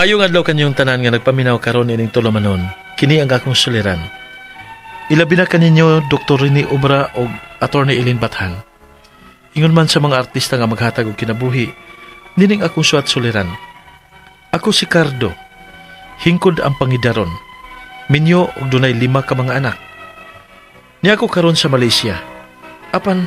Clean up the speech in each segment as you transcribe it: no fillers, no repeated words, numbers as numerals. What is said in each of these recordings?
Maayong adlaw kanyong tanan nga nagpaminaw karon ining tulumanon. Kini ang akong suliran. Ilabi na kaninyo Dr. Rene Obra og Attorney Eileen Bathan. Ingon man sa mga artista nga maghatag og kinabuhi, nining akong suwat suliran. Ako si Cardo. Hingkod ang pangidaron. Minyo og dunay 5 ka mga anak. Niya ako karon sa Malaysia. Apan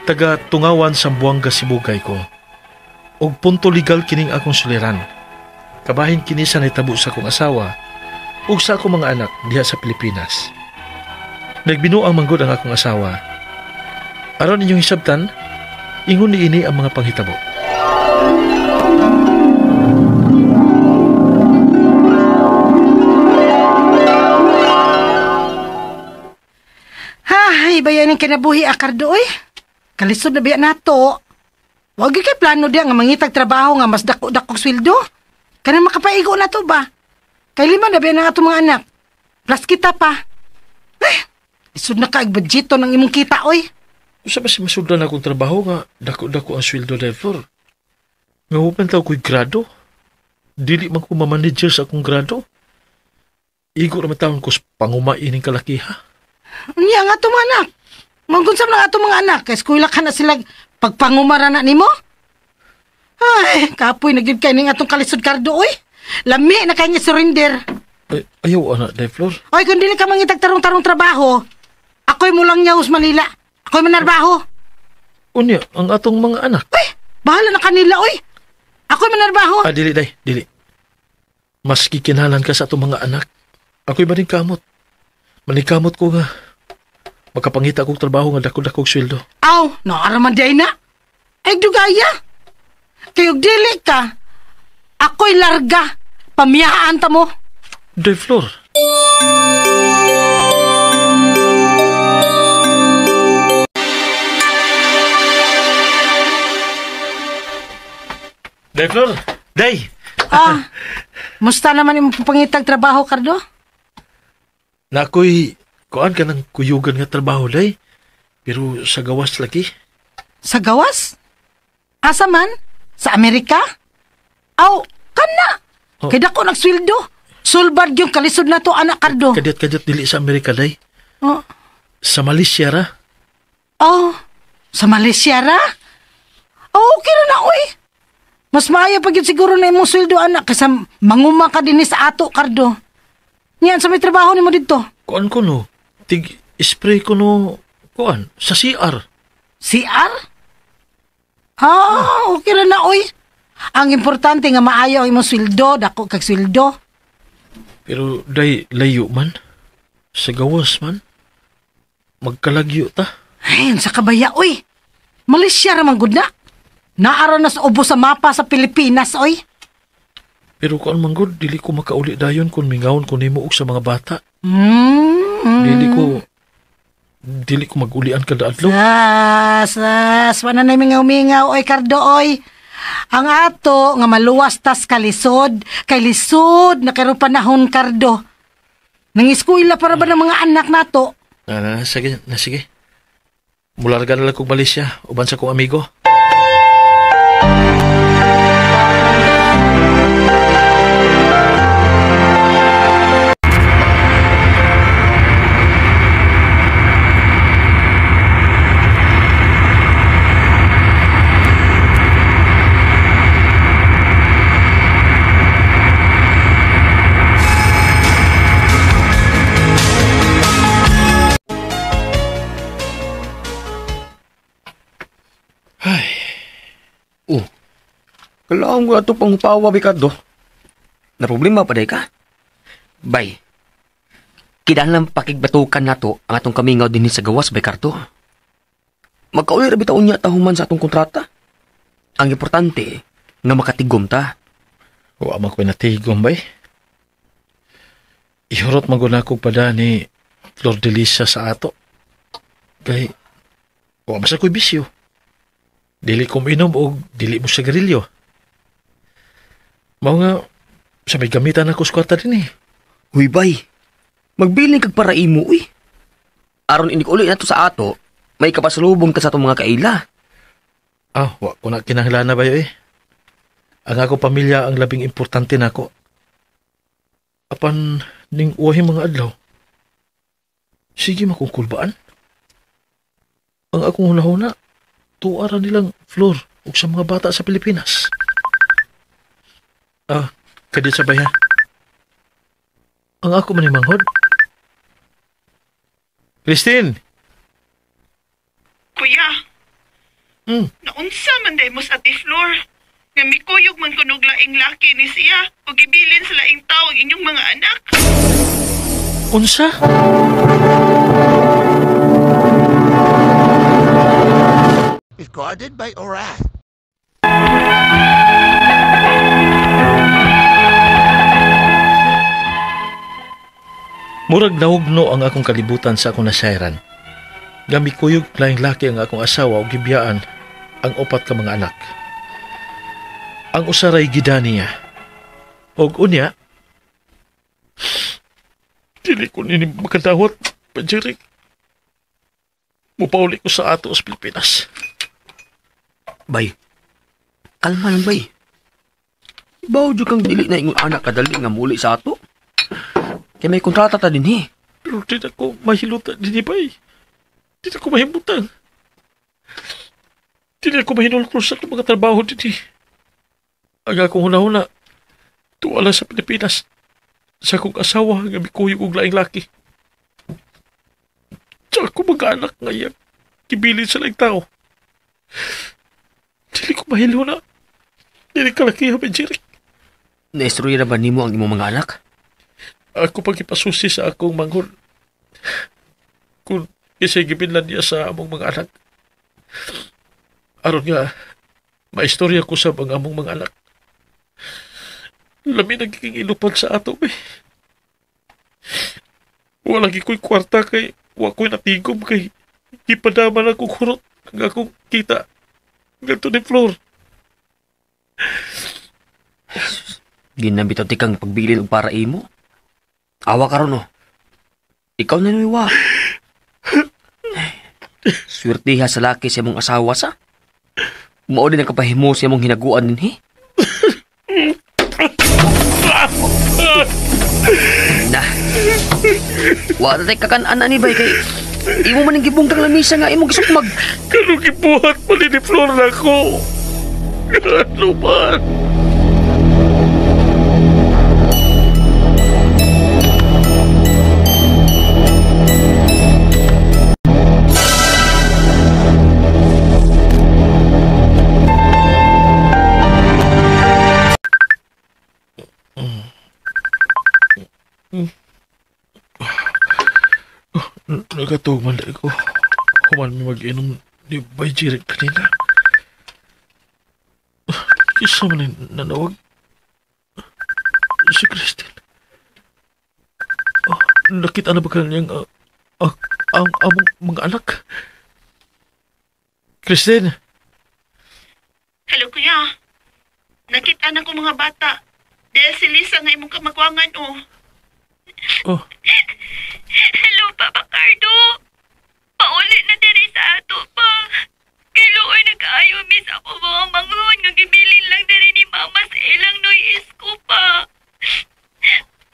taga Tungawan sa Zamboanga Sibugay ko. Og punto legal kining akong suliran. Kabahin kini sa nahitabo sa akong asawa ug sa akong mga anak diha sa Pilipinas. Nagbinuang manggod ang akong asawa. Aron inyong hisabtan, ingon niini ang mga panghitabo. Hay, bayanin kinabuhi Cardo oy. Kalisod na biya nato. Wag gyud kay plano diya nga mangitag trabaho nga mas dako-dako sweldo. Kanang makapaigo na to ba? Kay 5 na biya na atong mga anak. Plus kita pa. Eh, isod na kaag budgeto ng imong kita oy. Usa ba si masudlan akong trabaho nga dako-dako ang sweldo therefore? Nga human taw ko'y grado. Dili man ko mamanager sa akong grado. Igo ra man taon ko sa panguma ining kalakiha. Unya nga atong mga anak. Manggunsam lang atong mga anak. Kay eskwela ka na sila pagpangumara na nimo. Ay, kapoy na gyud kay ning atong kalisod Cardo oy. Lami na kay niya surrender. Ay, ayaw ana, Day Flor. Oy, kung dili ka mangitag tarong-tarong trabaho, ako'y mulang nyaw sa Manila. Ako'y manarbaho. Unya, ang atong mga anak. Uy, bahala na kanila, oy. Ako'y manarbaho. Ah, dili, Day, dili. Mas kikinalan ka sa atong mga anak. Ako'y maningkamot. Maningkamot ko nga. Makapangita akong trabaho nga dako-dako og sweldo. Aw, naaraman day na. Ay, dugaya. Kayog dili ka. Ako'y larga. Pamiyaan ta mo. Day Flor. Day Flor. Day. Ah, musta naman imong pangitag trabaho, Cardo? Nakoy kuan ka ng kuyugan nga trabaho, Day. Pero sa gawas lagi. Sa gawas? Asa man? Sa Amerika? Aw, kana. Oh. Kay dako nagsweldo. Sulbad yung kalisod na to, anak Cardo. Kadyat-kadyat dili sa Amerika, Day. Oh. Sa Malaysia ra. Oh, sa Malaysia ra? Oh, okay na na, oy. Mas maayo pag yun siguro na imong sweldo, anak, kaysa manguma ka din sa ato, Cardo. Niyan, sa may trabaho nimo dito. Kuan ko no, tig spray ko no, kuan, sa CR. CR? Ah, okay ra na, oy. Ang importante nga maayo ang imong sweldo, dako kag sweldo. Pero day layo man, sa gawas man, magkalagyo ta. Ay, sa kabaya, oy. Malaysia ra man gud na. Naara na sa ubo sa mapa sa Pilipinas, oy. Pero kuan man gud, dili ko makauli dayon kung mingawon ko nimo og sa mga bata. Dili ko magulian kada adlaw. Sas, wala na mingaw-mingaw, oy, Cardo, oy. Ang ato nga maluwas tas kalisod, kay lisod na karon panahon, Cardo. Nangiskwela para ba ng mga anak nato? Na, sige, na sige. Mularga na lang kong Malaysia, uban sa kong amigo. Oh, kailangan ko na ito pang hupawa, Ricardo. Na problema pa day ka? Bay, kinahanglan pakigbatukan na to ang atong kamingaw din sa gawas, bay Cardo. Magkauli ra bitaw niya tahuman sa atong kontrata. Ang importante, nga makatigom ta. Wa man ko'y natigom, bay. Ihurot man gud nako pada ni Flor de Lisa sa ato. Kay, wa man sa ko'y bisyo. Dili ko minom o dili mo sigarilyo. Mao nga, sa may gamitan ako sa kwarta din eh. Huy, bay. Magbiling kag para imo, uy. Aron inig uli na to sa ato, may kapasalubong ta sa atong mga kaila. Ah, wa ko na kinahanglan na ba eh. Ang ako pamilya ang labing importante nako. Apan ning uwahi mga adlaw, sige makungkulbaan. Ang akong hunahuna, tuara nilang Flor ug sa mga bata sa Pilipinas. Ah, kadit sabay ha. Ang ako man ni manghod. Christine! Kuya, naunsa man day mo sa Ate Flor. Nga mikuyog man kunog laing laki ni siya o gibilin sa laing tao ang inyong mga anak. Unsa? Recorded by Orat. Murag nahugno ang akong kalibutan sa akong nasayran. Nga mikuyog laing laki ang akong asawa o gibiyaan ang upat ka mga anak. Ang usaray gidaniya. Og unya, dili ko nini makadawat, Pajirik. Mupauli ko sa ato sa Pilipinas. Bay, kalma lang bay. Ibaw dyan kang dili na ingon anak kadali nga muli sa ato. Kaya may kontrata ta din eh. Pero di na ko mahilutan din bay. Di na ko mahimutang. Di na ko mahinulkol sa akong mga trabaho din eh. Ang akong huna-huna, tuwa lang sa Pilipinas. Sa akong asawa nga mikuyog og laing laki. Sa akong mga anak nga iyang gibilin sa laing tao. Dili ko mahiluna. Dili kalakiha, Benjirik. Naistorya na ba nimo ang imong mga anak? Ako pagipasusi sa akong manghod. Kung isa'y gibinlan niya sa among mga anak. Aron nga, maistorya ko sa mga among mga anak. Lami nagiging ilupad sa ato, be. Wala ko'y kwarta kay, wa ko'y natigom kay, gipadaman akong hurot ang akong kita. Ganito ni Flor. Ginabitaw ti kang pagbilin og para imo. Awa karon oh. Ikaw na nuiwa. Swertiha sa laki sa imong asawa sa. Mao din ang kapahimo sa imong hinaguan dinhi. Na. Wa ta kakan-ana ni bay kay imo man ning gibungkang lamisa nga imong gisukmag. Kanong gibuhat pa ni Flor na ko. Ano man? Nagatog man ko. Human mi mag-inom ni Bay Jirik kanina. Kisa man yung nanawag. Si Christine. Oh, nakita na ba kanyang ang among mga anak? Christine! Hello, kuya. Nakita na ko mga bata. Dahil si Lisa nga imong kamagwangan, oh. Oh. Hello, Papa Cardo. Pauli na diri sa ato pa. Kay luoy nag-aayo miss ako mga manghon nga gibilin lang diri ni Mama sa ilang Noy Isko pa.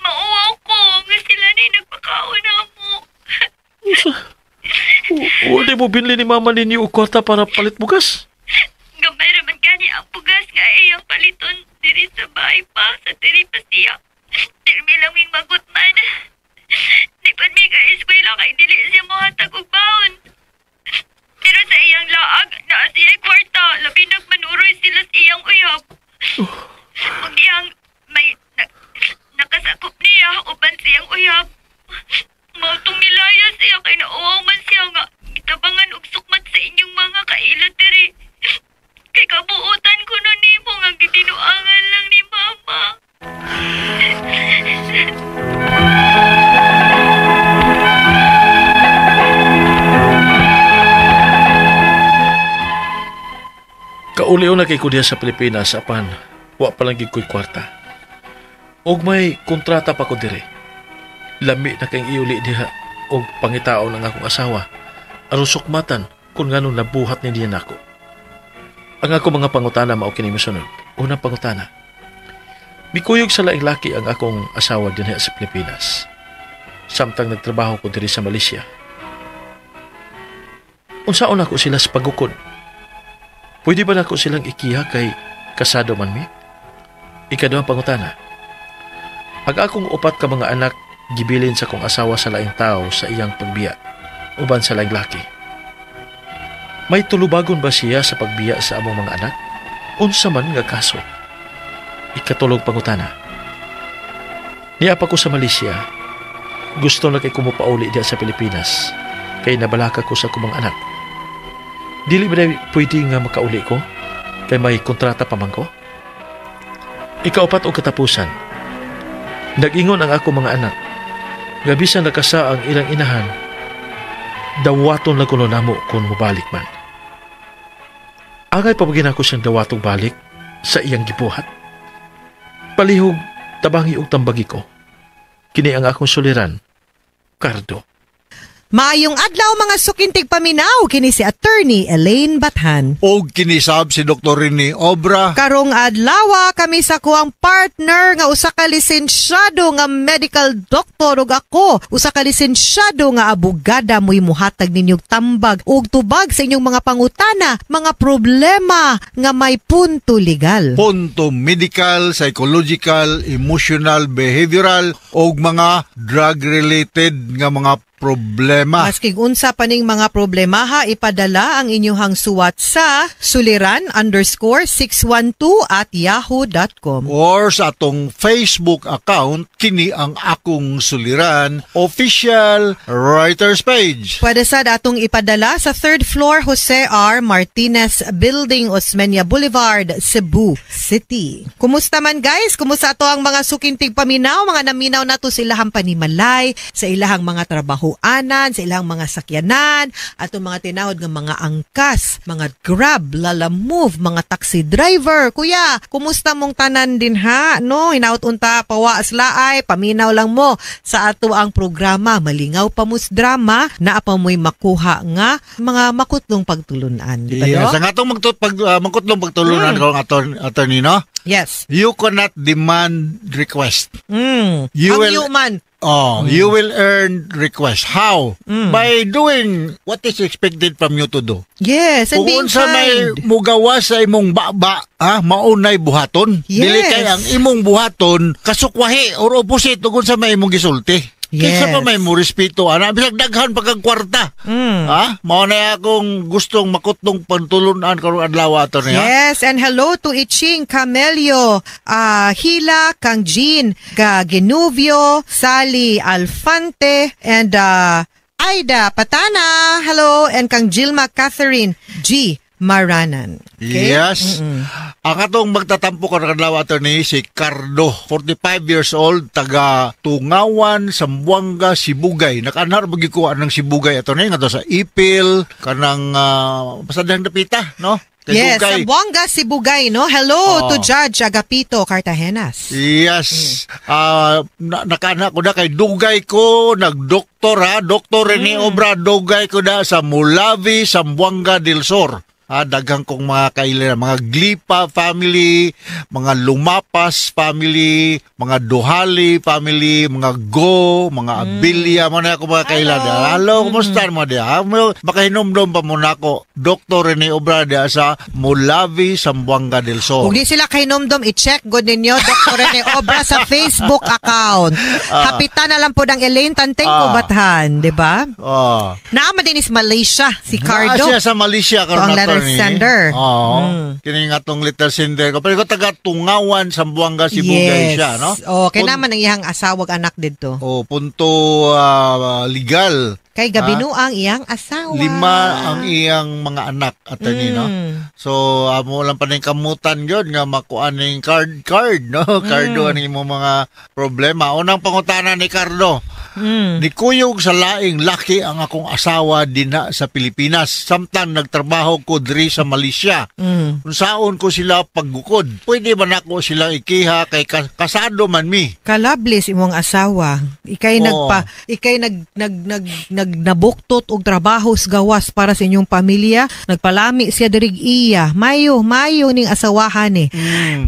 Mauwaw ko nga sila ni nagpakaon na mo. Wala mo binli ni Mama ninyo og kwarta para palit bugas? Gamay raman gani ang bugas nga iyang paliton diri sa bahay pa sa diri pa siya. Tirmi lang ming magutman. Di pa mi ka eskwela kay dili siya mohatag og baon. Pero sa iyang laag, naa siya kwarta, labi nagmanuroy sila sa iyang uyab. Ug iyang may nakasakop niya uban sa iyang uyab. Mautong nilaya siya kay nauwaw man siya nga gitabangan og sukmat sa inyong mga kaila diri. Kay kabuotan ko no nimo nga gitinuangan lang ni Mama. Kauli-una kay ko diha sa Pilipinas apan wa pa lang gid ko'y kwarta. Og may kontrata pa ko dire. Lami na kayong iuli diha og pangitaon ang akong asawa aron sukmatan kung nganong nabuhat ni niya nako. Ang ako mga pangutana mao kini mosunod. Unang pangutana. Mikuyog sa laing laki ang akong asawa dinhi sa Pilipinas, samtang nagtrabaho ko diri sa Malaysia. Unsaon nako sila sa pagukod? Pwede ba nako silang ikiha kay kasado man mi? Ikaduhang pangutana. Ang akong upat ka mga anak gibilin sa akong asawa sa laing tao sa iyang pagbiya uban sa laing laki. May tulubagon ba siya sa pagbiya sa among mga anak? Unsa man nga kaso? Ikatulong pangutana. Nia pa ko sa Malaysia. Gusto na kay ko mopauli diya sa Pilipinas kay nabalaka ko sa akong mga anak. Dili ba na pwede nga makauli ko? Kay may kontrata pa man ko? Ikaupat og katapusan. Nag-ingon ang ako mga anak nga bisan nakasa ang ilang inahan, dawaton lang kuno namo kung mobalik man. Angay pa ba nako siyang dawatong balik sa iyang gibuhat? Palihog, tabangi og tambagi ko. Kini ang akong suliran, Cardo. Maayong adlaw, mga suking tigpaminaw, kini si Attorney Elaine Bathan. Og kinisab si Dr. Rene Obra. Karong adlaw kami sa kuang partner nga usa ka lisensyado nga medical doctor ug ako usa ka lisensyado nga abogada mo'y muhatag ninyong tambag ug tubag sa inyong mga pangutana, mga problema nga may punto legal. Punto medical, psychological, emotional, behavioral og mga drug-related nga mga problema. Maski unsa pa ning mga problema ha, ipadala ang inyuhang suwat sa suliran_612@yahoo.com. Or sa atong Facebook account, Kini Ang Akong Suliran Official Writers Page. Pwede sad atong ipadala sa third floor, Jose R. Martinez Building, Osmeña Boulevard, Cebu City. Kumusta man, guys? Kumusta ato ang mga suking tigpaminaw, mga naminaw nato sa ilahang panimalay, sa ilahang mga trabahoanan, sa ilahang mga sakyanan, atong mga tinahod nga mga angkas, mga Grab, Lalamove, mga taxi driver. Kuya, kumusta mong tanan din ha? No, hinaut unta pawa laay, paminaw lang mo sa ato ang programa. Malingaw pa mus drama, naa pa mo'y makuha nga mga makutlong pagtulunan. Di ba, Yes, Dok? ang atong magkutlong pagtulunan ko ang attorney, no? Yes. You cannot demand request. You Ang human. Oh, you will earn request. How? By doing what is expected from you to do. Yes, and Kung being unsa may kind. mugawa sa imong baba, ha, maunay buhaton. Dili kay ang imong buhaton kasukwahi or opposite ug unsa may imong gisulti. Kinsa pa may mo respeto ana bisag daghan pa kag kwarta. Ha? Mao na akong gustong makutlong pantulunan karong adlaw ato niya. Yes, and hello to Iching Camelio, Hila, Kang Jean, Genuvio, Sally Alfante, and Aida Patana. Hello, and Kang Gilma Catherine G. Maranan. Okay? Yes. Ang atong magtatampo karon adlaw, attorney, si Cardo, 45 years old, taga Tungawan, Zamboanga, Sibugay. Nakanar magikuha ng Sibugay, attorney, ngadto sa Ipil, kanang basta dihang dapita, no? Kay Yes, Dugay. Zamboanga, Sibugay, no? Hello Oh. to Judge Agapito Cartagenas. Yes. Ah, nakaana ko na kay dugay ko nagdoktor ha, Doktor Rene Obra, dugay ko na sa Mulavi, Zamboanga del Sur. Ah, daghang kong mga kailan, mga Glipa family, mga Lumapas family, mga Duhali family, mga Go, mga Abilia, mga na ako mga kailan. Hello, kumusta mo diha? Makahinumdom pa muna ako. Dr. Rene Obra diha sa Mulavi, Zamboanga del Sur. Kung di sila kahinumdom, i-check gud ninyo Dr. Rene Obra sa Facebook account. Hapitan na lang po ng Elaine Tantengco Bathan, di ba? Oh. Naa man din is Malaysia, si Cardo. Naa siya sa Malaysia karon, Ito ang letter attorney. Sender. Oo. Kini nga tong letter sender ko. Pero ko taga Tungawan, Zamboanga, Sibugay siya, no? Oh, kay naman ang iyang asawag anak didto. Oh, punto legal. Kay Gabino ang iyang asawa. Lima ang iyang mga anak, attorney, no? So, amo lang pa ning kamutan yun nga makuha ning card card, no? Cardo ang imong mga problema. Unang pangutana ni Cardo. Nikuyog sa laing laki ang akong asawa dinha sa Pilipinas. Samtang nagtrabaho ko diri sa Malaysia. Unsaon ko sila paggukod? Pwede ba nako sila ikiha kay kasado man mi? Kalablis imong asawa. Ikay Oo. nagpa ikay nag nag nag Nagbuktot og trabaho sa gawas para sa inyong pamilya, nagpalami siya dirig iya. Mayo, mayo ning asawahan eh.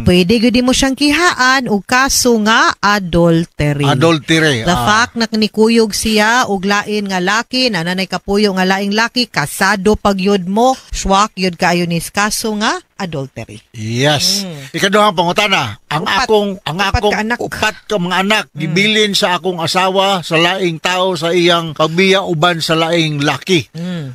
Pwede gyud mo siyang kihaan og kaso nga adultery. Adultery. The fact na nikuyog siya og lain nga laki, na nanay kapuyo nga laing laki, kasado pag yud mo, swak yud kaayo ni kaso nga adultery. Yes. Ikaduhang pangutana, ang Upat. akong ang Upat akong ka anak. Upat ka mga anak gibilin sa akong asawa sa laing tao sa iyang pagbiya uban sa laing laki.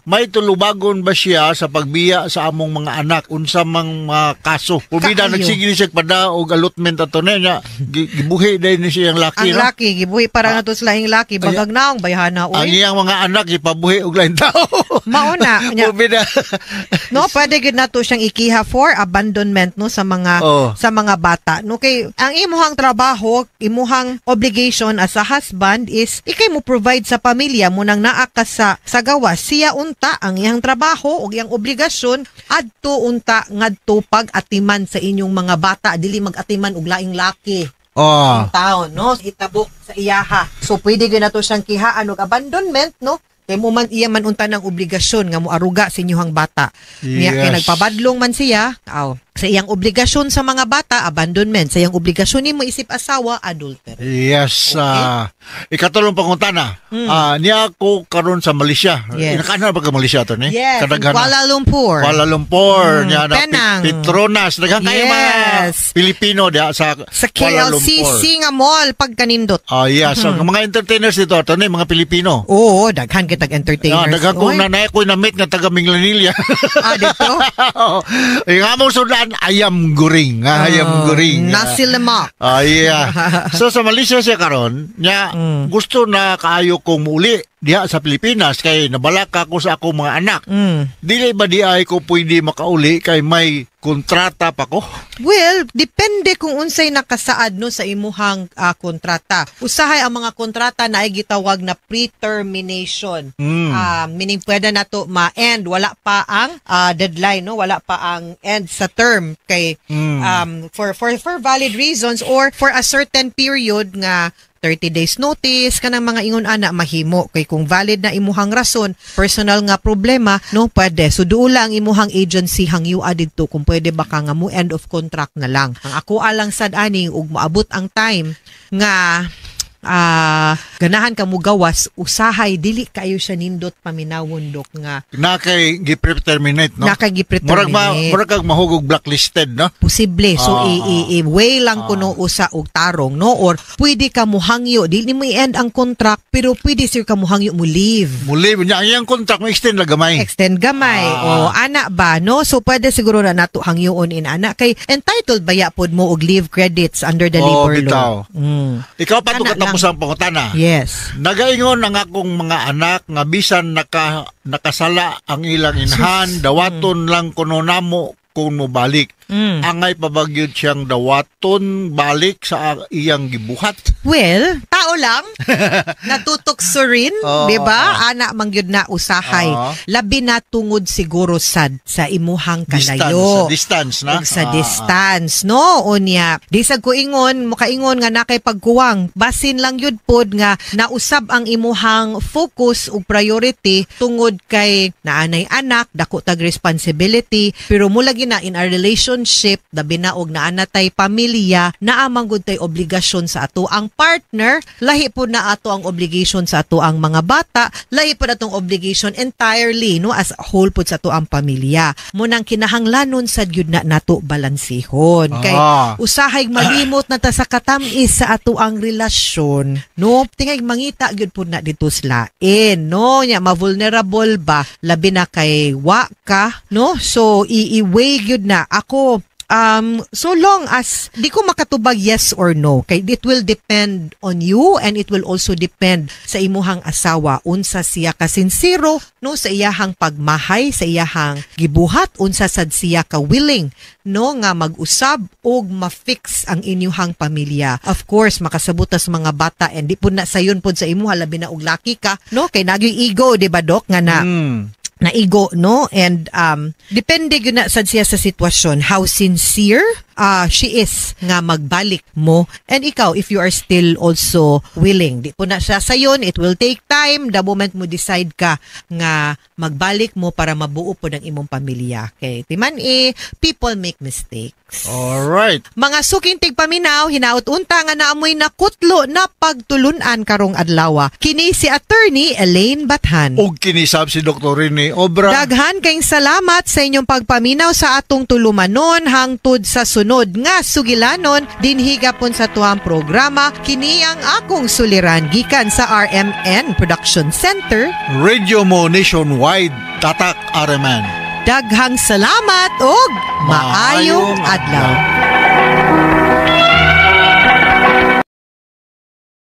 May tulubagon ba siya sa pagbiya sa among mga anak, unsa mang mga kaso? Pubida Kaayo. Nagsige ni siya pada og allotment ato niya, gibuhi din ni siyang laki, Ang no? laki, gibuhi para nga to sa laing laki, bagag naong bayhana Ang oy. iyang mga anak ipabuhi og laing tao. Mao na, nya. Pubida. No, pwede gyud nato siyang ikiha for abandonment, no, sa mga sa mga bata. No, kay ang imuhang trabaho, imuhang obligation as a husband is ikay mo provide sa pamilya mo. Nang naa ka sa gawas, siya unta ang iyang trabaho ug iyang obligasyon adto unta ngadto pag-atiman sa inyong mga bata, dili mag-atiman og laing laki ang taon, no, itabok sa iyaha. So pwede gyud nato siyang kihaan og abandonment, no, kay mo man iya man unta ng obligasyon nga moaruga sa inyong bata. Niya kay nagpabadlong man siya, aw, sa iyang obligasyon sa mga bata, abandonment. Sa iyang obligasyon nimo isip asawa, adultery. Yes. Ikatulong pangutana. Niya ako karon sa Malaysia. Yes. Inakaano ba ka Malaysia to ni? Yes, in Kadaghanan. Kuala Lumpur. Kuala Lumpur, niya na Penang. Petronas, daghan kayo mga Pilipino diha sa Sa Kuala Lumpur. KLCC nga mall pagkanindot. Ah, yes. So, ang mga entertainers dito ato ni mga Pilipino. Oo, daghan kitag entertainers. Daghan kong Oy. nanay ko na-meet nga taga Minglanilla. Ah, dito? Yung among sudan, ayam guring. Ah, ayam guring. Nasi lemak. Ah, yeah. So sa Malaysia siya karon, nya gusto na kaayo kong muuli diha sa Pilipinas kay nabalaka ko sa akong mga anak. Dili ba di ay ko pwede makauli kay may kontrata pa ko? Well, depende kung unsay nakasaad, no, sa imuhang kontrata. Usahay ang mga kontrata na ay gitawag na pre-termination. Meaning pwede na to ma-end, wala pa ang deadline, no, wala pa ang end sa term kay for valid reasons or for a certain period nga 30 days notice, kanang mga ingon ana mahimo kay kung valid na imuhang rason, personal nga problema, no, pwede. So duula ang imuhang agency, hangyo didto kung pwede ba ka nga mo end of contract na lang. Ang ako alang sad ani, ug moabot ang time nga ganahan ka mo gawas, usahay dili kayo siya nindot paminawon, dok, nga Na kay gi-pre-terminate, no? Na kay Murag ma, gi-pre-terminate. murag kag mahugog blacklisted, no? Posible. So i-way lang kuno usa og tarong, no, or pwede ka muhangyo, dili mo i-end ang contract pero pwede sir ka muhangyo mo leave. Muli niya ang iyang contract mo extend lang gamay. Extend gamay o ana ba, no? So pwede siguro na nato hangyoon in ana kay entitled baya pod mo og leave credits under the Oh, labor bitaw. law. Ikaw pa to Ana katapos ang pangutana. Yes. Nagaingon ang akong mga anak nga bisan nakasala ang ilang inahan, dawaton lang kuno namo kung mobalik. Angay pa ba gyud siyang dawaton balik sa iyang gibuhat? Well, tao lang natutukso rin, 'di ba? Ana man gyud na usahay. Labi na tungod siguro sad sa imuhang Distance, kalayo. sa distance na. Ug sa distance, no? Unya, di sad ko ingon, mukaingon nga na kay pagkuwang. Basin lang yun pod nga nausab ang imuhang focus ug priority tungod kay naanay anak, dako tag responsibility, pero mula na in a relationship, labi na og naa tay pamilya, naa man gud tay obligasyon sa ato ang partner, lahi po na ato ang obligation sa ato ang mga bata, lahi po na atong obligation entirely, no, as a whole pod sa ato ang pamilya. Munang kinahanglanon sad gyud na nato balansihon kay usahay malimot na ta sa katamis sa ato ang relasyon, no, tingay mangita gyud pud na dito sa lain, no, nya ma-vulnerable ba, labi na kay wa ka, no? So i-weigh gyud na. Ako, so long as di ko makatubag yes or no kay it will depend on you and it will also depend sa imuhang asawa, unsa siya ka sincero, no, sa iyahang pagmahay sa iyahang gibuhat, unsa sad siya ka willing, no, nga mag-usab og ma-fix ang inyuhang pamilya. Of course, makasabot ta sa mga bata and di pud na sayon pud sa imuha, labi na og laki ka, no, kay nagyoy ego, di ba, dok, nga na na ego, no? And depende gyud na sad siya sa sitwasyon, how sincere she is nga magbalik mo, and ikaw, if you are still also willing. Di po na siya sayon, it will take time the moment mo decide ka nga magbalik mo para mabuo po ng imong pamilya. Kay timan eh, people make mistakes. Alright. Mga suking tigpaminaw, hinaut unta nga naamoy nakutlo na pagtulunan karong adlaw. Kini si Attorney Elaine Bathan. Ug kinisab si Dr. Rene Obra. Daghan kayong salamat sa inyong pagpaminaw sa atong tulumanon hangtod sa sunod nga sugilanon dinhi gapon sa tuang programa, kini ang akong suliran, gikan sa RMN Production Center. Radio Mo Nationwide. Tatak RMN. Daghang salamat og maayong Maayong adlaw.